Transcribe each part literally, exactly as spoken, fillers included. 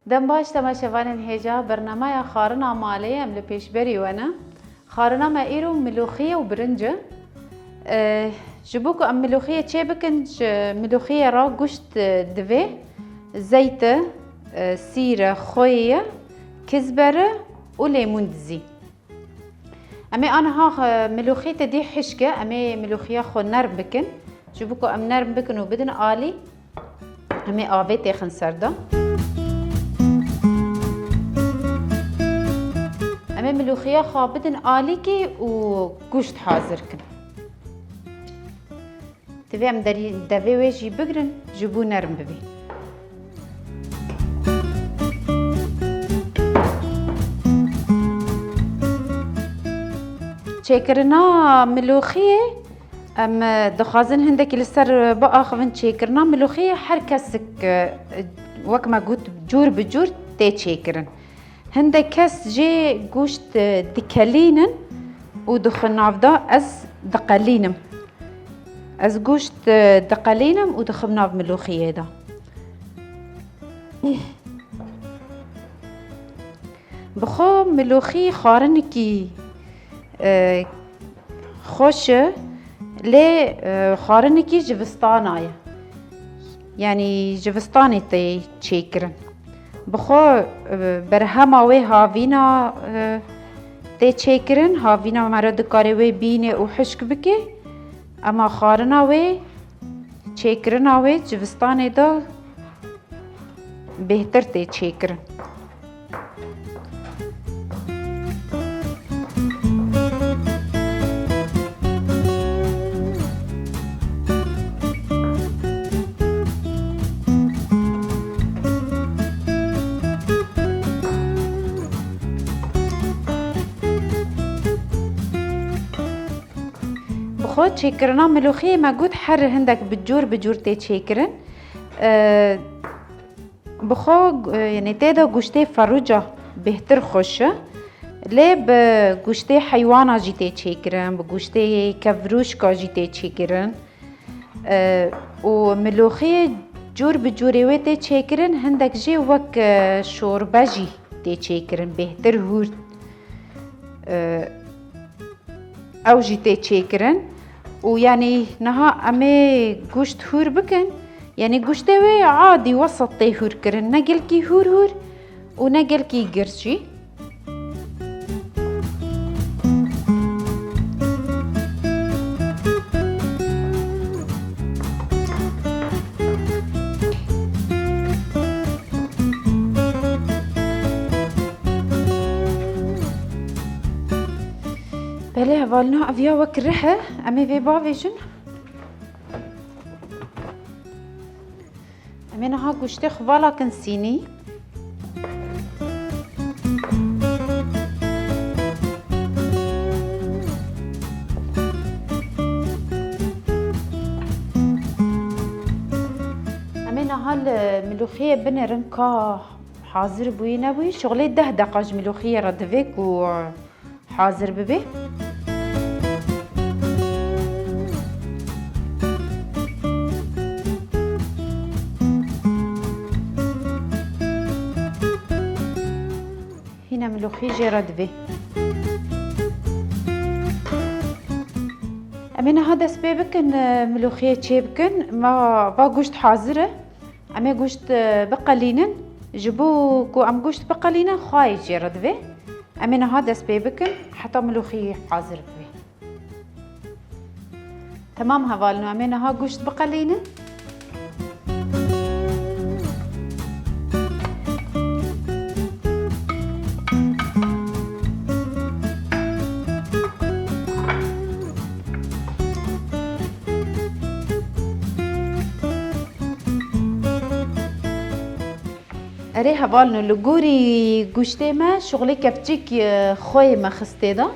Dem baş temaşevanên hêja, bernameya Xarina Malê em li pêşberî we ne. Xarina me îro milûxî ye û birinc e. E, ji bo ku em milûxiyê çê bikin, ji milûxiyê re guşt, e, divê, zeyt e, e, sîr e, xwê ye, kizber e û lêmûn dizî. Em ê aniha, e, milûxî te dî hişk e, em ê milûxiya xwe nerm bikin. Ji bo ku em nerm bikin û bidin alî, em ê avê têxin ser de. Em ê milûxiya xwe bidin alîkî û guşt hazir kin. Divê em derî-, devê wê jî bigrin, ji bo nerm bibî. Çêkirina milûxiyê, em dixwazin hindekî li ser biaxivin. Çêkirina milûxiyê her kesik, e, wek me got, cûr bi cûr tê çêkirin. Hindek kes jê guşt, e, dikelînin û dixin nav de, ez diqelînim. Ez guşt, e, diqelînim û dixim nav milûxiyê de. Bi xwe milûxî xwarinikî, e, xweş e, lê, e, xwarinikî jivistana ye. Yanî jivistanê tê çêkirin. Bi xwe, e, berhema wê havîna, e, tê çêkirin. Havîna me re dikare wê bîne û hişk bike. Ema xwarina wê, çêkirina wê civistanê de bêhtir tê çêkirin. Bi xwe çêkirina milûxiyê me got her hindek bi cûr bi cûr tê çêkirin. Ee, Bi xwe, e, yanî tê de guştê ferûca bêhtir xweş e. Lê bi guştê heywana jî tê çêkirin, bi guştê kevrûşka jî tê çêkirin. E, û milûxiyê cûr bi cûrê wê tê çêkirin, hindek jî wek, e, şorbe jî tê çêkirin, bêhtir hûr. E, Ew jî tê çêkirin û yanî niha em ê guşt hûr bikin. Yanî guştê wê adî wesat tê hûr kirin. Ne gelkî hûr hûr û ne gelkî girs jî. Belê hevalino, ev ya wek rih e. Em ê vê bavêjin. Em ê niha goştê xwe vala kin sînî. Em ê niha li milûxiyê binêrin ka hazir bûyî nebûyî. Şixulê deh deqa ji milûxiyê re divê ku hazir bibe. Hîna milûxî jê re divê. Em ê niha dest pê bikin, e, milûxiyê çê bikin. Ma va goşt hazir e. Em ê goşt, e, biqelînin. Ji bo ku em goşt biqelînin, xwayê jê re divê. Em ê niha dest pê bikin, heta milûxî hazir bibe. Temam hevalino, em ê niha goşt biqelînin. Erê hevalino, li gorî goştê me şixulê kevçik, e, xweyê me xistê de.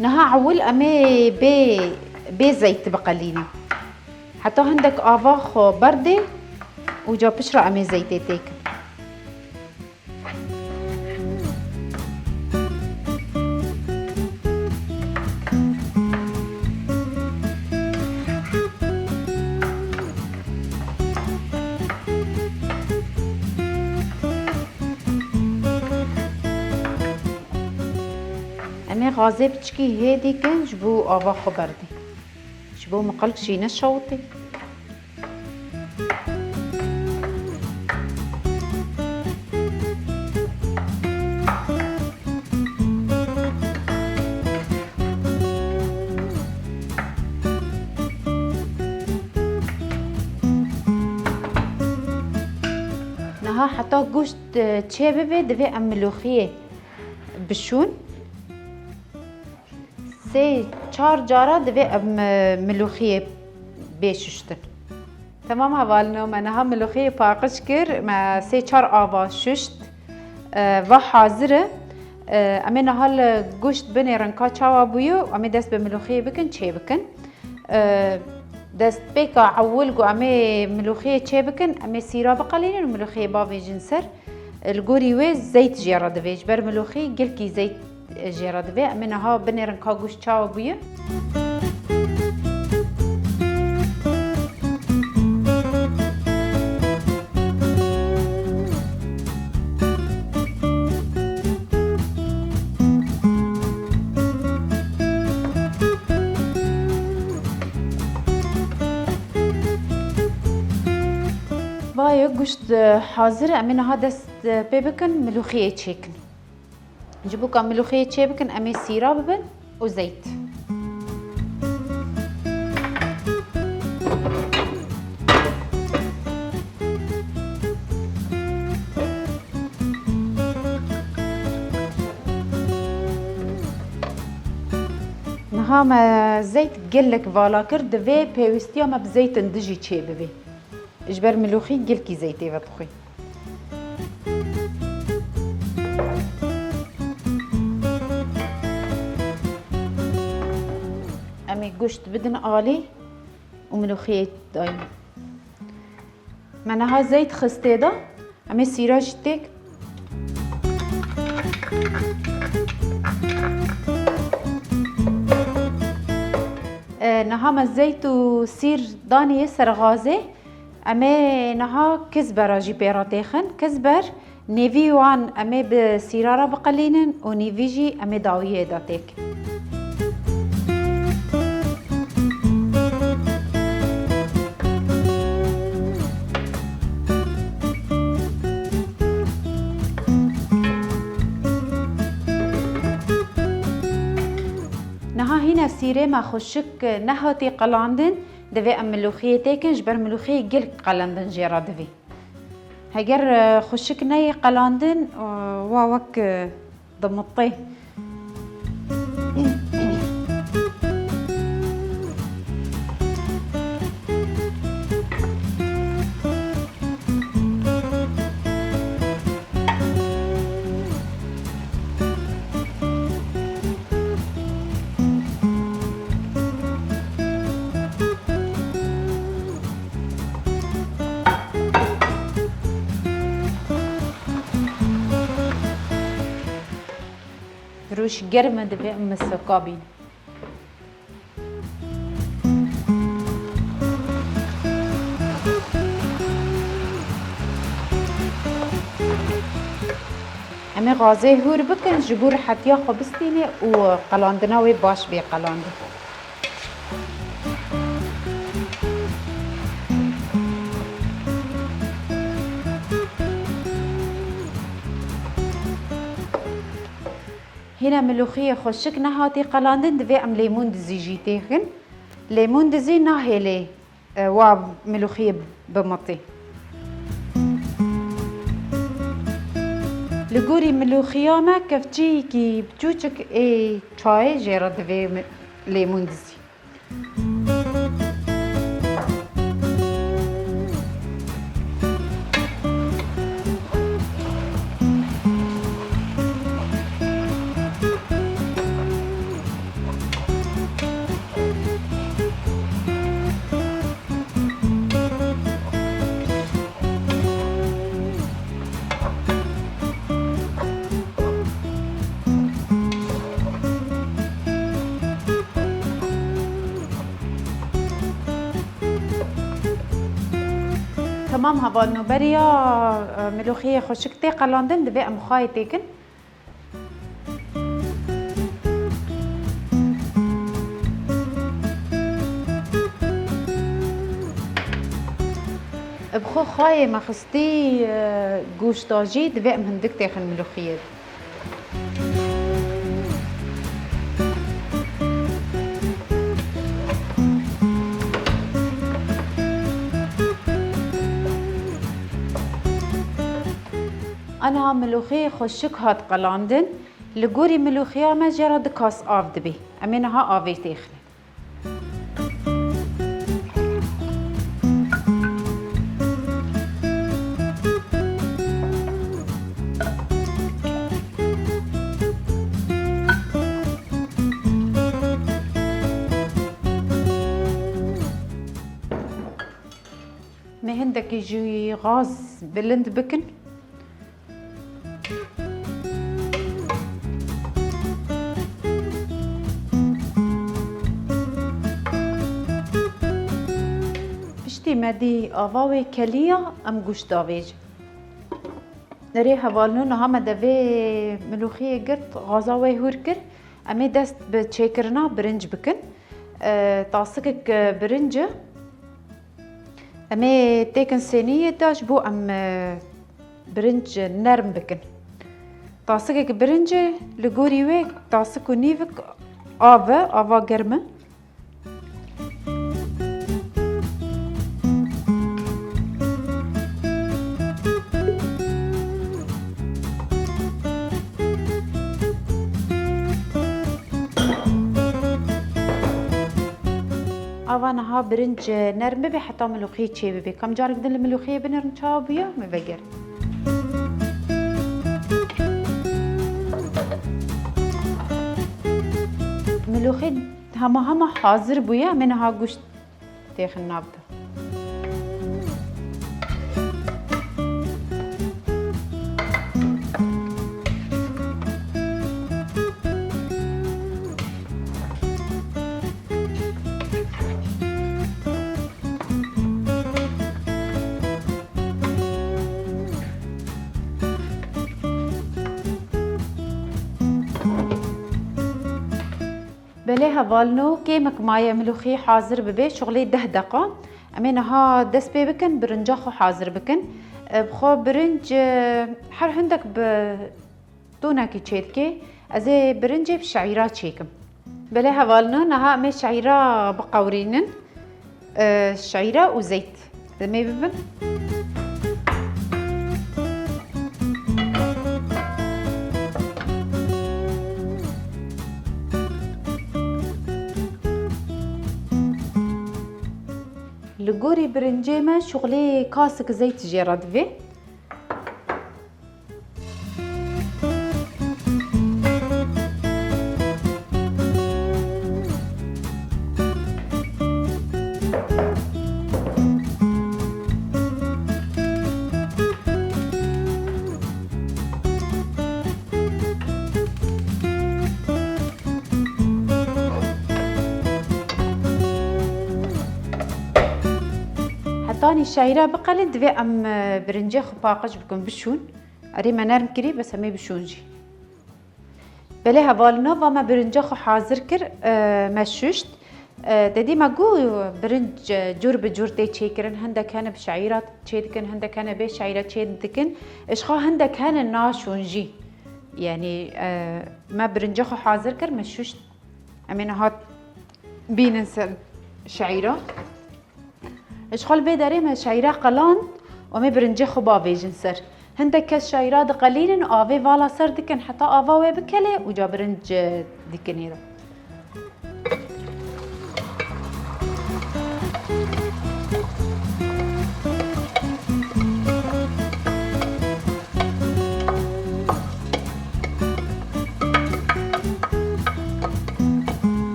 Niha ewil em ê bê, bê zeyt biqelînin. Heta hindek ava xwe berdê û ca piştre em ê zeytê têkin. Xazê piçikî hê dikin ji bo ava xwe berdî. Ji bo miqilk jî neşewitî. Niha heta goşt, e, çê bibe, divê em milûxiyê bişûn. Sê çar cara divê em, e, milûxiyê bê şuştin. Temam hevalino, me niha milûxiyê paqij kir, me sê çar ava şuşt, e, va hazir e. E, em ê niha li goşt binêrin ka çawa bûye û em ê dest bi milûxiyê bikin, çê bikin. E, destpêka ewil ku em ê milûxiyê çê bikin, em ê sîra biqelînin û milûxiyê bavêjin ser. Li gorî wê zeyt jê re divê. Ji ber milûxî gelkî zeyt jê re divê. Em ê niha binêrin ka goşt çawa bûye. Vaye goşt, e, hazir e. Em ê niha dest, e, pê bikin, milûxiyê çêkin. Ji bo ka milûxiyê çê bikin, em ê sîra bibin û zeyt. Niha me zeyt gelek vala kir, divê pêwîstiya me bi zeytin dijî çê bibê. Ji ber milûxî gelkî zeytê vedixwî. Em ê goşt bidin alî û milûxiyê dayîn. Me niha zeyt xistê de, em ê sîra jî têk. E, niha me zeyt û sîr daniye ser xazê. Em ê niha kizbera jî pê re têxin. Kizber nêvî wan em ê bi sîra re biqelînin û nêvî jî em ê dawiyê de têk. Niha hîne sîrê me xweşik nehatî qelandin, divê em milûxiyê têkin, ji ber milûxiyê gelk qelendin jê re divê. Heger, e, xweşik neyê qelandin, e, wa wek, e, dimitê. Rûş germ e, divê em misoka bîn. Em ê gazê hûr bikin, ji bo rihetiya xwe bistîne û qelandina wê baş bê qelandin. Hîne milûxiyê xweşik nehatî qelandin, divê em lêmûn dizî jî têxin. Lêmûn dizî nahêlê, e, wa milûxiyê bimitî. Li gorî milûxiya me kevçiyekî biçûçik ê çayê jê re divê mi-, lêmûn dizî. Temam hevalno, beriya, e, milûxiyê xweşik tê qelandin, divê em xwayê têkin. Bi xwe xayê me xistî, e, goşta jî divê em hindik têxin milûxiyê de. Aniha milûxî xweşik hat qelandin. Li gorî milûxiya me jê re du kas av dibê. Em ê niha avê têxin. Em ê hindekî jî gaz bilind bikin. Piştî me dî ava wê keliya, em goşt davêjin. Erê hevalino, niha me devê milûxiyê girt, gaza wê hûr kir. Em ê dest bi çêkirina birinc bikin. E, tasikek, e, birinci. Em ê têkin sêniyê de ji bo em, e, birinc nerm bikin. Tasikek birinc e, li gorî wê tasik û nîvik av e, ava germ e. Ava niha birinc nerm bibe heta milûxiyê çê bibe. Kam carek din li milûxiyê binêrin çawa bûye, me vegerin. Milûxî hema hema hazir bûye, em ê niha goşt têxin nav de. Belê hevalino, kêmek maye milûxî hazir bibe, şuxlê deh deqa. Em ê niha dest pê bikin, birinca xwe hazir bikin. E, bi xwe birinc, e, her hindek bi tonekî çêdike. Ez ê birincê bi şeîra çêkim. Belê hevalino, niha em ê şeîra biqewirînin. E, şeîra û zeyt demê bibin. Li gorî birincê me şuxlê kasik zeyt jê re divê. Hetanî şeîra biqelin, divê em, e, birincê xwe paqij bikin, bişûn. Erê me nerm kirî, bes em ê bişûn jî. Belê hevalino, va me birinca xwe hazir kir, e, me şuşt. E, te dî me got birinc, e, cur bi cur tê çêkirin, hindek hene bi şeîra çêdikin, hindek hene bê şeîra çêdikin. Ji xwe hindek hene naşûn jî. Yanî, e, me birinca xwe hazir kir, me şuşt. Em ê niha bînin ser şeîra. Ji xwe li vê derê me şeîra qeland û em ê birincê xwe bavêjin ser. Hindek kes şeîra diqelînin, avê vala ser dikin heta ava wê bikele û ca birinc dikin êro.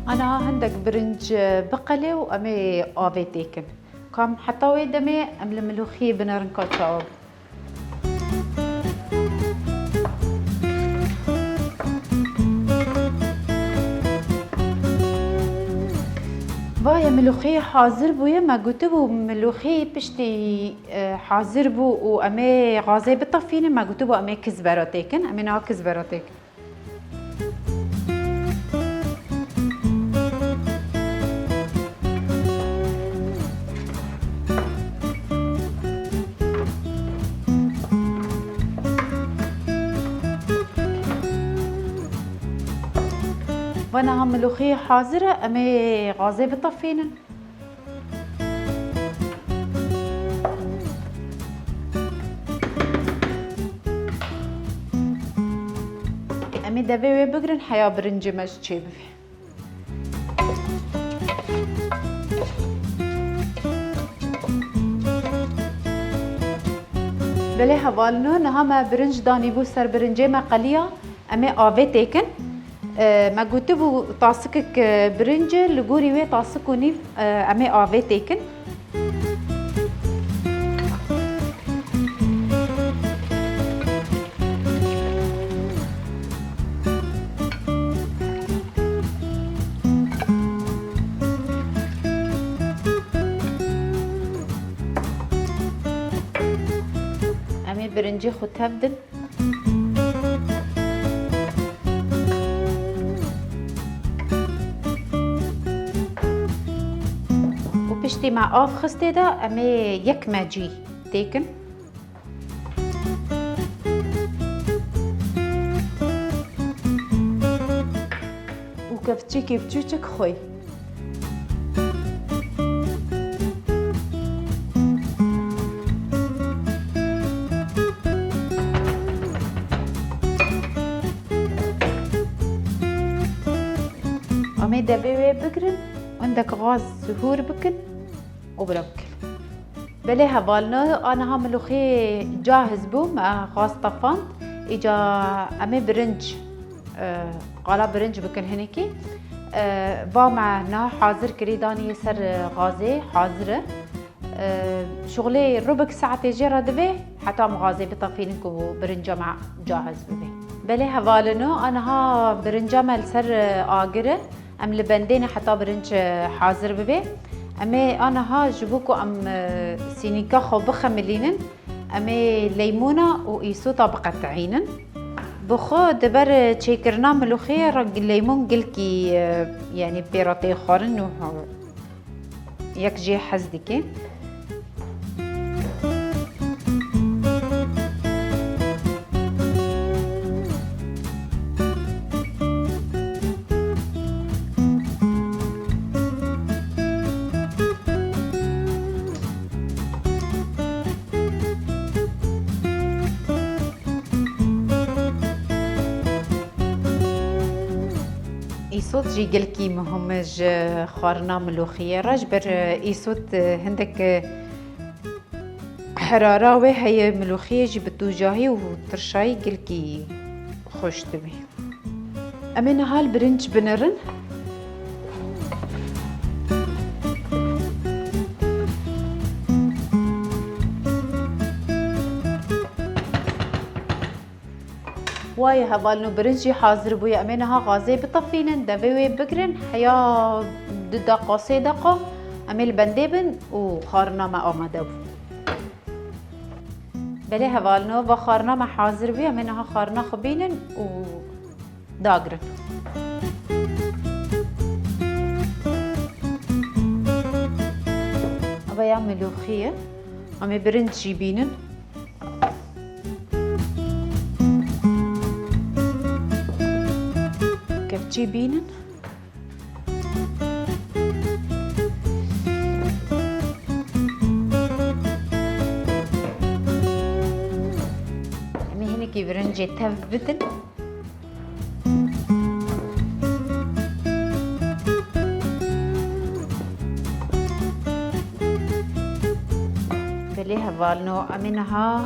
Ana hindek birinc biqelê û em ê avê têkin. Kam heta wê demê em li milûxiyê binerin ka çawa bû. Vaye milûxiyê hazir bûye, me gotibû milûxî piştî, e, hazir bû û em ê gazê bitefînin, me gotibû em ê kizbera têkin, em ê niha kizbera têkin. Ve niha milûxî hazir e, em ê gazê bitefînin. Em ê devê wê bigirin heya birincê me ji çê bivê. Belê hevalino, niha me birinc danîbû ser birincê me qeliya. Em ê avê têkin. E, me gotibû tasikek, e, birinc e, li gorî wê tasik û nîv, e, em ê avê têkin. Em ê birincê xwe tevdin. Û piştî me av xistê de, em ê yek mecî têkin. Û kevçîkê biçûçik xwey. Em ê devê wê bigirin, hindek gaz hûr bikin û bira bikin. Belê hevalino, aniha milûxî cahiz bû, me gaz tefand. Îca em ê birinc, e, qala birinc bikin hinekî. E, va me niha hazir kirî, danî ser, e, gazê, hazir e. E, şuxulê rubik saetê jê re divê, heta em gazê bitefînin ku birinca me cahiz bibe. Belê hevalino, aniha birinca me li ser, e, agir e. Em li bendê ne heta birinc, e, hazir bibe. Em ê aniha ji bo ku em, e, sînîka xwe bixemilînin, em ê leymûna û îsota biqetihînin. Bi xwe di ber, e, çêkirina milûxiyê re leymûn gilkî, e, yanî pê re tê xwarin û yek jê hez dike. Îsot jî gelkî muhim e ji xwarina milûxiyê re, ji ber, e, îsot, e, hindek, e, herara wê heye, milûxiyê jî bi tûjahî û tirşayî gelkî xweş dibî. Em ê niha li birinc binirin. Wayê hevalino, birinc jî hazir bûye. Em ê niha gazê bitefînin, devê wê bigirin. Heya du deqa, sê deqa em ê li bendê bin û xwarina me amade bû. Belê hevalino, va xwarina me hazir bûye. Em ê niha xwarina xwe bînin û dagirin. Eva ya milûxî ye. Em ê birinc jî bînin. Kevçî bînin. Em ê hinekî birincê tev bidin. Belê hevalino, em ê niha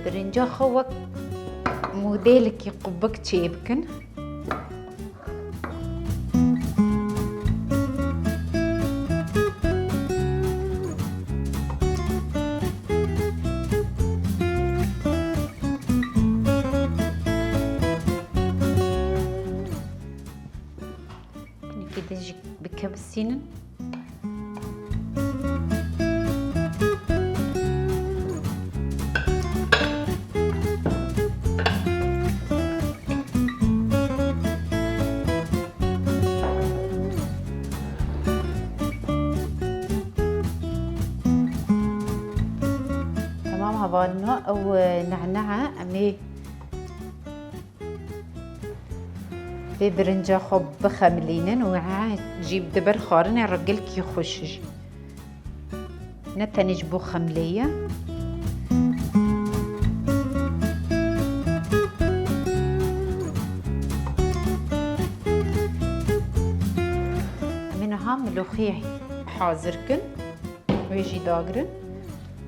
birinca xwe wek modêlekî qubik çêbikin. kevsînin. Temam hevalino, ew, e, ne'ne'e em ê vê birinca xwe bixemilînin û ha jî di ber xwarinê re gelkî xweş jî. Ne tenê ji bo xemlê ye. Em ê niha miloxiyê hazir kin. Wê jî dagirin.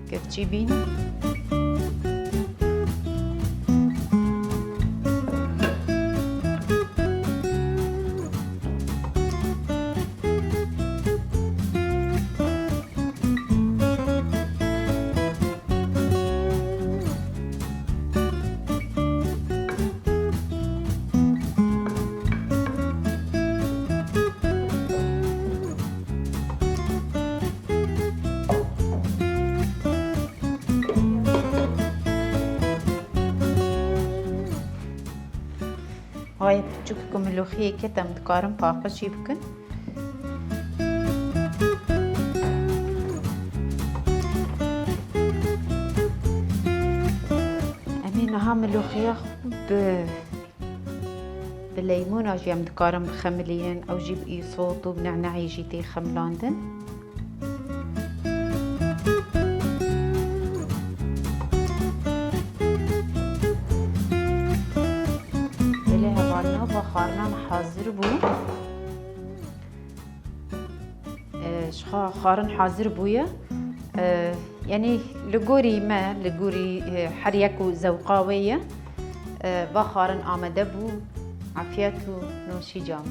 Kevçî bînin. Hay piçûk ku milûxiyê ket, em dikarin paqij jî bikin. Em ê niha milûxiya xwe bi, bi leymûna jî em dikarin bixemilînin, ew jî bi îsot û bi ne'ne'ê jî tê xemilandin. Belê hevalino, va xwarina me hazir bû. E, ji xwe xwarin hazir bûye. E, yanî li gorî me, li gorî, e, her yek û zewqa wê ye. E, va xwarin amade bû. Afiyet û noşî can.